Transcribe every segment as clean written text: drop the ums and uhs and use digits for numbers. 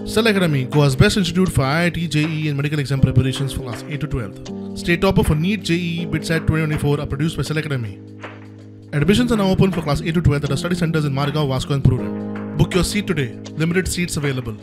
Cell Academy, Goa's best institute for IIT, JEE and medical exam preparations for class 8 to 12. State topper for NEET, JEE, BITSAT 2024 are produced by Cell Academy. Admissions are now open for class 8 to 12 at our study centers in Margao, Vasco and Prurem. Book your seat today. Limited seats available.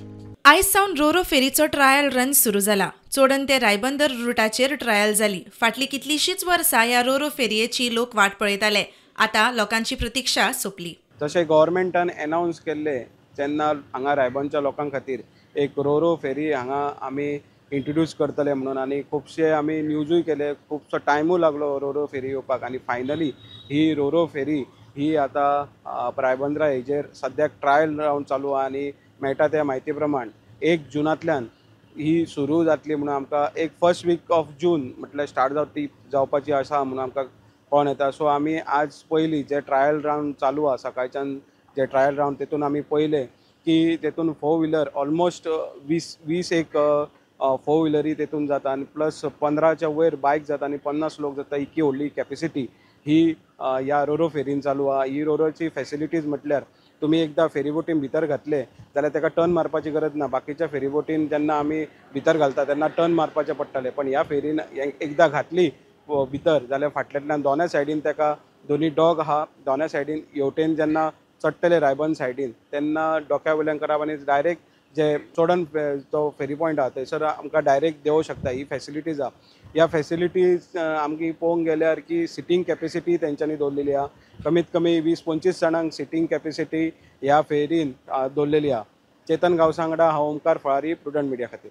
आयज सावन रोरो फेरीचो trial run सुरू जाला. चोडण ते Ribandar रुटाचेर trial जाली. फाटली कितलीशींच वर्सां ह्या रोरो फेरयेची लोक वाट पळयताले. आतां लोकांची प्रतिक्षा सोंपली. जशें गव्हर्मेंटान एनावन्स केल्लें तेन्ना हांगा रायबंदच्या लोकां खातीर एक रोरो फेरी हांगा आमी इंट्रोड्यूस करतले म्हणून, आनी खुबशे आमी न्यूजूय केले, खुबसो टायमूय लागलो रोरो फेरी येवपाक, आनी फायनली ही रोरो फेरी ही आतां रायबंदरा हेजेर सद्याक ट्रायल रावंड चालू आहा आनी मेळटा त्या म्हायती प्रमाण 1 जूनांतल्यान ही सुरू जातली म्हणून आमकां एक फर्स्ट वीक ऑफ जून म्हटल्यार स्टार्ट जावती जावपाची आसा म्हणून आमकां कळोन येता. सो आमी आज पयली जे ट्रायल रावंड चालू आसा सकाळच्यान जे ट्रायल रावंड तेतून आमी पळयलें की तेतून फोर व्हिलर ऑलमोस्ट 20 एक फोर व्हिलरी तेतून जाता आनी प्लस 15च्या वयर बायक जाता आनी 50 लोक जाता. इतकी व्हडली कॅपेसिटी ही ह्या रोरो फेरीन चालू आहा. ही रोरोची फेसिलिटीज म्हटल्यार तुमी एकदां फेरीबोटीन भितर घातले जाल्यार ताका टर्न मारपाची गरज ना. बाकीच्या फेरीबोटीन जेन्ना आमी भितर घालता तेन्ना टर्न मारपाचें पडटालें, पण ह्या फेरीन एकदां घातली भितर जाल्यार फाटल्यांतल्यान दोनाय सायडीन ताका दोनी डॉग आहा, दोनाय सायडीन हेवटेन जेन्ना चडटले रायबंद सायडीन तेन्ना डोक्या वयल्यान करप आनी डायरेक्ट जे चोडण जो फेरी पॉयंट आहा थंयसर आमकां डायरेक्ट देंवोंक शकता. ही फेसिलिटीज आहा. ह्या फेसिलिटीज आमकी पळोवंक गेल्यार की सिटींग कॅपेसिटी तेंच्यांनी दवरलेली आहा. कमीत कमी 20-25 जाणांक सिटींग कॅपेसिटी ह्या फेरीन दवरलेली आहा. चेतन गांवसा वांगडा हांव ओमकार फळारी, प्रुडंट मिडिया खातीर.